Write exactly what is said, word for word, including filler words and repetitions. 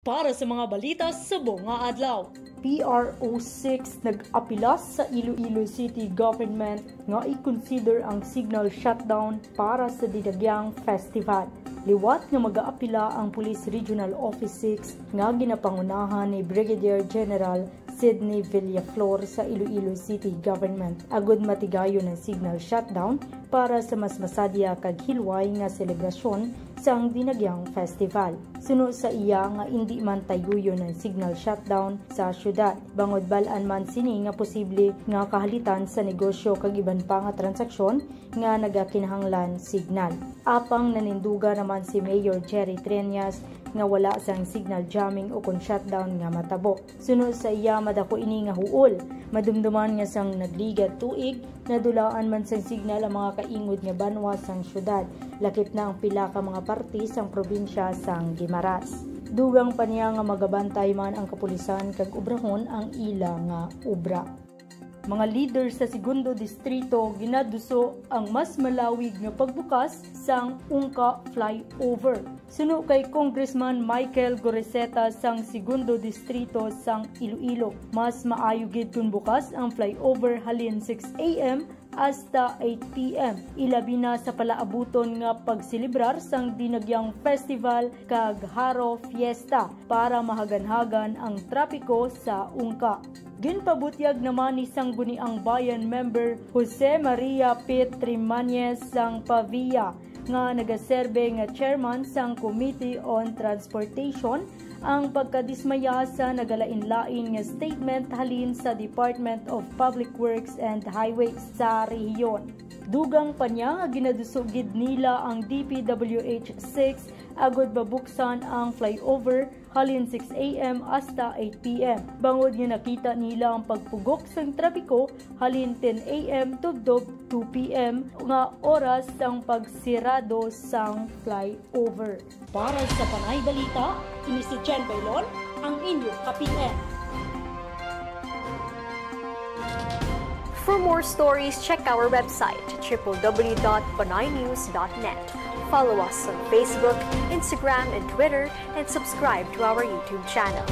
Para sa mga balita subong nga adlaw. P R O six nag-apila sa Iloilo City Government nga i-consider ang signal shutdown para sa Dinagyang Festival. Liwat nga mag-aapila ang Police Regional Office six nga ginapangunahan ni Brigadier General Sydney Villaflor sa Iloilo City Government agud matigayon ang signal shutdown para sa mas masadya kag hilway nga selebrasyon sang Dinagyang Festival. Suno sa iya nga indi man tayuyon ang signal shutdown sa syudad, bangod bal-an man sini nga posible nga kahalitan sa negosyo kag iban pa nga transaksyon nga nagakinahanglan signal. Apang nanindugan naman si Mayor Jerry Treñas nga wala sang signal jamming o kon shutdown nga matabo. Suno sa iya, madako ini nga huol. Madumduman nga sang nagligad tuig, nadulaan man sang signal ang mga kaingod nga banwa sang syudad, lakip na ang pila ka mga parte sang probinsya sang Guimaras. Dugang pa niya nga magabantay man ang kapulisan kag obrahon ang ila nga obra. Mga leader sa Segundo Distrito ginaduso ang mas malawig nga pagbukas sang Ungka Flyover. Suno kay Congressman Michael Goriseta sang Segundo Distrito sang Iloilo, mas maayo gid kon bukas ang flyover halin six a m hasta eight p m, ilabi na sa palaabuton nga pagselebrar sang Dinagyang Festival kag Jaro Fiesta para mahaganhagan ang trapiko sa Ungka. Ginpabutyag naman ni Sangguniang Bayan member Jose Maria Piet Trimañez sang Pavia, nga nagaserbe nga chairman sang Committee on Transportation, ang pagkadismaya sa nagalain-lain nga statement halin sa Department of Public Works and Highways sa rehiyon. Dugang pa niya nga ginaduso gid nila ang D P W H six agud mabuksan ang flyover halin six a m hasta eight p m, bangod nga nakita nila ang pagpugok sang trapiko halin ten a m tubtob two p m nga oras sang pagsirado sang flyover. Para sa Panay Balita, ini si Jen Bailon, ang inyo ka-P N. For more stories, check our website, triple w dot panaynews dot net. Follow us on Facebook, Instagram, and Twitter, and subscribe to our YouTube channel.